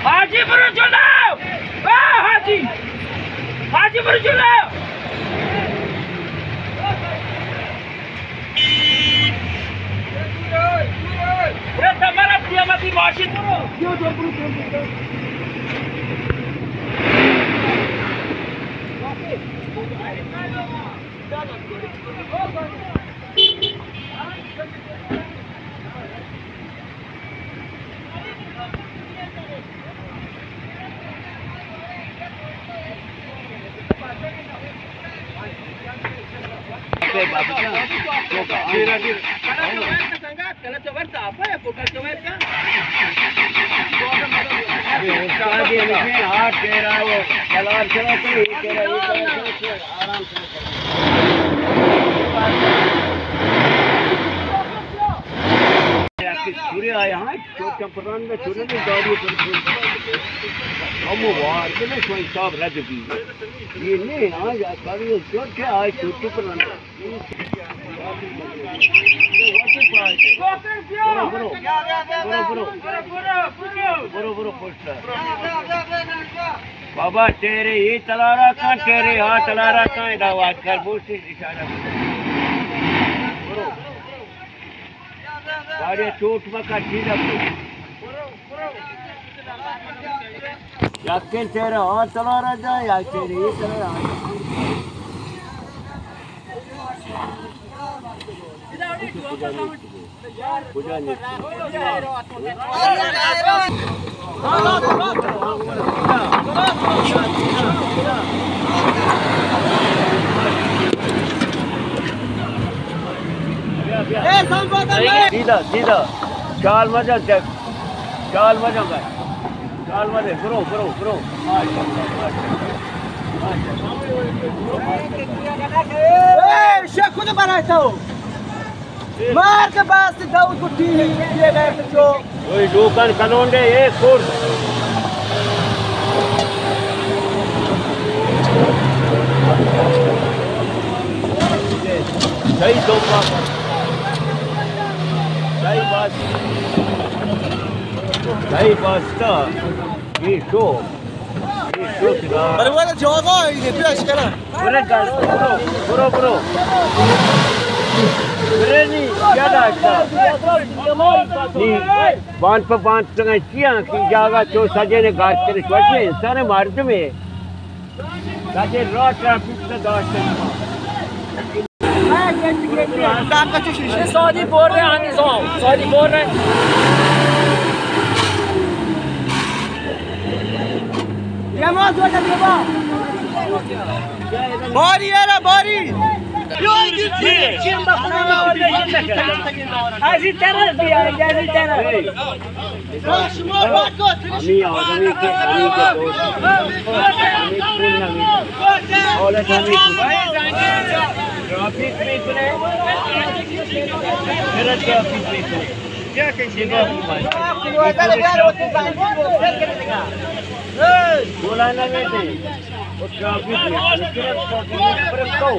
حاجی برو جلو! آ حاجی! حاجی برو جلو! برو تمہارا قیامتی ماشین برو! آرام سے۔ چورے آیا ہاں، چوٹاں پران میں چورے نے گاڑی پر۔ ہم وار کے نے کوئی صاحب رد بھی۔ یہ نہیں، آج آ گاڑی چوٹ کے آئے چوٹی پران۔ برو، برو۔ برو، برو۔ برو، برو، پوسٹر۔ بابا، تیرے یہ تلارا کن، تیرے ہاں تلارا کن، ادا وات کر، بوشی اشارہ کن۔ برو۔ گاڑی چوٹ مکا، سیدھا برو۔ یکیں تیرے ہاں تلارا جا، یا تیرے یہ تلارا۔ سیدھا، سیدھا۔ چال مجن، چال مجن۔ چال مجن، برو، برو، برو۔ اے، شکل بنائے تو۔ مار کے باس داؤد کو ٹی وی یہ غیر تو۔ اوئے لوکان کلونڈے، اے کور۔ صحیح دوپا۔ صحیح بات۔ صحیح بات۔ یہ شو۔ یہ شو۔ ارے والا جواب آئی دے، پیش کرا۔ برو، برو، برو۔ برے نی، کیا داشتا؟ نی، بان پہ بان تنگا چیاں کہ جاگا چو سجے نے گار کرے، چوٹے انسان مردم ہے۔ سجے را ٹریفک سے داشتے۔ سعودی بول رہے ہیں، آنی سو، سعودی بول رہے ہیں۔ باری یارا، باری۔ ایسی طرح بھی آئے، ایسی طرح۔ ہمیں آدمی کے، ہمیں کے دوست، ہمیں کون نہ ملتا۔ اولاد ہمیں ٹریفک میں کنے، پھر ٹریفک میں کنے۔ بولانا میں تھے، وہ ٹریفک میں کنے۔